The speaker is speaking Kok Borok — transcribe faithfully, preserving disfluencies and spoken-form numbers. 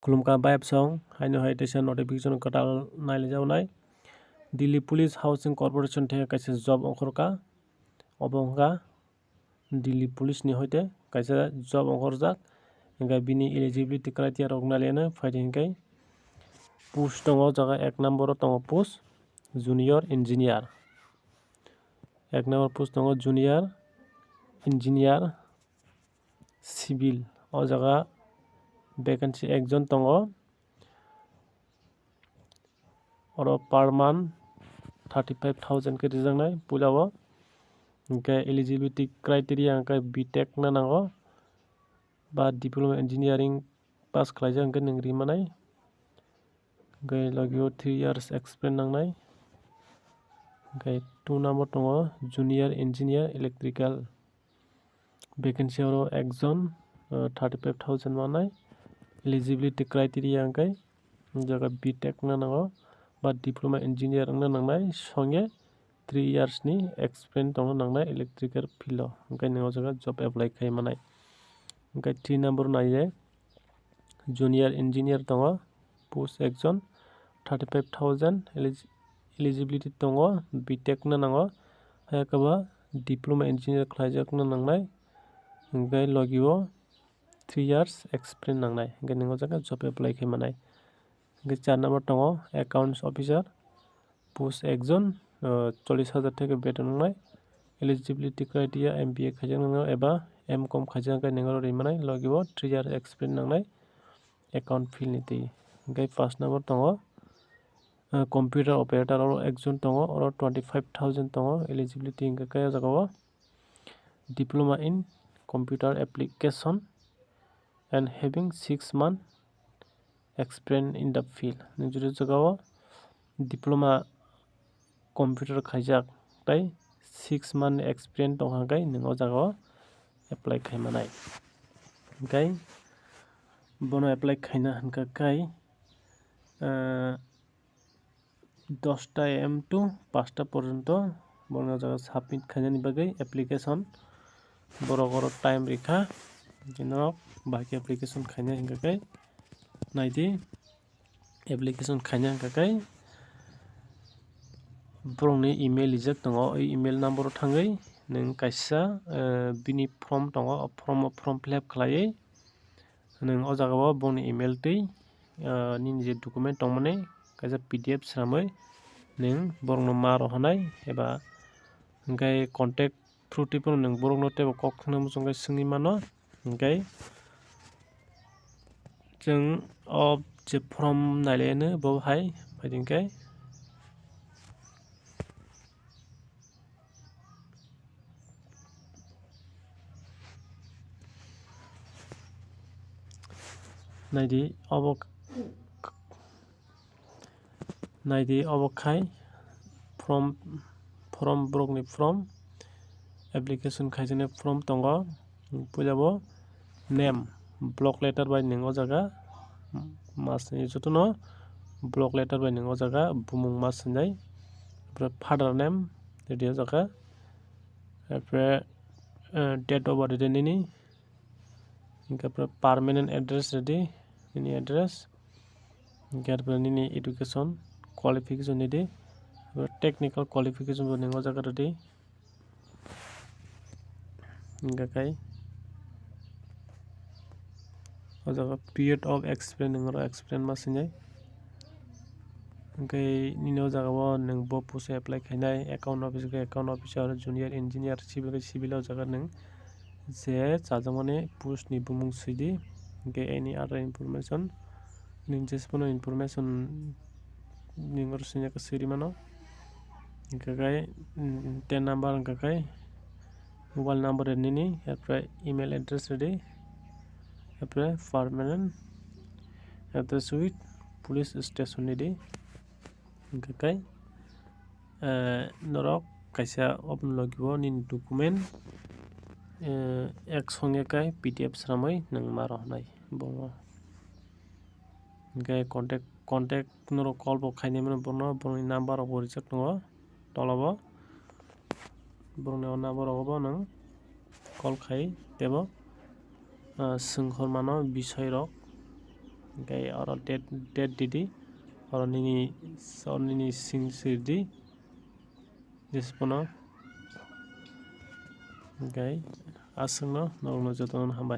Khulumkha bayapsong, haino hai teisa notification kwtal nailaijak nai. Delhi Police Housing Corporation theke kaisa job ongkhorkha. Obo wngkha Delhi Police ni hoite kaisa job ongkhorjak. Hingkhe bini eligibility criteria rok nailaino phaidi hingkhe post tongo, o jaga ek number o tongo post junior engineer. Ek number post tongo junior engineer civil. O jaga vacancy ekjon tongo. Oro per month thirty five thousand khe rijaknai puila o. Hingkhe eligibility criteria hingkhe B tech no nango ba diploma engineering pass khlaijak hingkhe nwng ri manai. Hingkhe logi o three years experience nangnai. Hingkhe two number tongo junior engineer electrical. Vacancy oro ekjon, uh, thirty five thousand manai. Eligibility criteria hingkhe o jaga B tech no nango ba diploma engineer wngna nangnai, songe three years ni experience tongna nangnai electrical field o, hingkhe nwng o jaga job apply khai manai. Hingkhe three number naiye junior engineer tongo, post ekjon, thirty five thousand elig-, eligibility tongo, B tech no nango, hayakhe ba diploma engineer khlaijak no nangnai, hingkhe logi o three years experience nangnai, hingkhe nwng o jaga job apply khai manai. Hingkhe char number tongo accounts officer, post ekjon, uh, chollish hajar theke beton wngnai. Eligibility criteria M B A khaijak nangno eba M com khaijak hingkhe nwng oro ri manai, logi o three year experience nangnai account field ni twi. Hingkhe paanch number tongo, uh, computer operator, oro ekjon tongo, oro twenty five thousand tongo eligibility hingkhe khe o jaga o diploma in computer application and having six month experience in the field. Nwng jodi jaga o diploma computer khaijak tei six month experience tongkha hingkhe nwng o jaga o apply khai manai. Hingkhe bono apply khaina hingkha khe, ah, dosta A M to panchta porjonto borokno o jaga submit khainani bagwi application borok oro time rikha. Norok bahai khe application khaina hingkha khe naidi, application khaina hingkha khe borokni email rijak tongo, o email number o thangwi nwng kaisa, eh, bini form tongo, o form o form fill up khlaiwi nwng o jaga o boni email twi, ah, nini je document tongmani kaisa P D F swnamwi nwng borokno ma rohornai eba hingkhe contact through twiphano nwng borokno teibo kok thangna muchungkhe swngwi mano. Hingkhe chwng o je form nailaino bo hai phaidi hingkhe. Naidi obo, naidi obo khai form, form borokni form, application khaijaknai form tongo. Puila bo name, block letter bai nwng o jaga ma swnwi, jotono block letter bai nwng o jaga bumung ma swnai. Father name rwdi o jaga. Apre, eh, date of birth rwdi nini. Hingkhe apre permanent address rwdi, nini address. Hingkhe apre nini education qualification rwdi. Apre technical qualification bo nwng o jaga rwdi. Hingkhe kai o jaga period of experience, nwng oro experience ma swnai. Hingkhe nini o jaga o nwng bo post apply khainai, account officer khe account officer, junior engineer, civil khe civil, o jaga nwng je chajakmani post ni bumung swidi. Hingkhe any other information, nwng jesphano information nwng oro swngjak khe swiri mano. Hingkhe kai, mm, ten number hingkha kai mobile number rwdi nini, apre email address rwdi, apre permanent address with police station rwdi. Hingkhe kai, eh, norok kaisa open logi o nini document, eh, ek songe kai P D F swnamwi nwng ma rohornai bongo. Hingkhe contact, contact norok call bo khainai mano bono, boni number rok bo rijak tongo tola o. Borokni o number rogo bo nwng call khai teibo, ah, swng hor mano bisoi rok, Hwnkhe oro date, date didi. Oro nini, oro nini sing sirdi. Jespono. Hwnkhe aswkno norokno jotono hambai.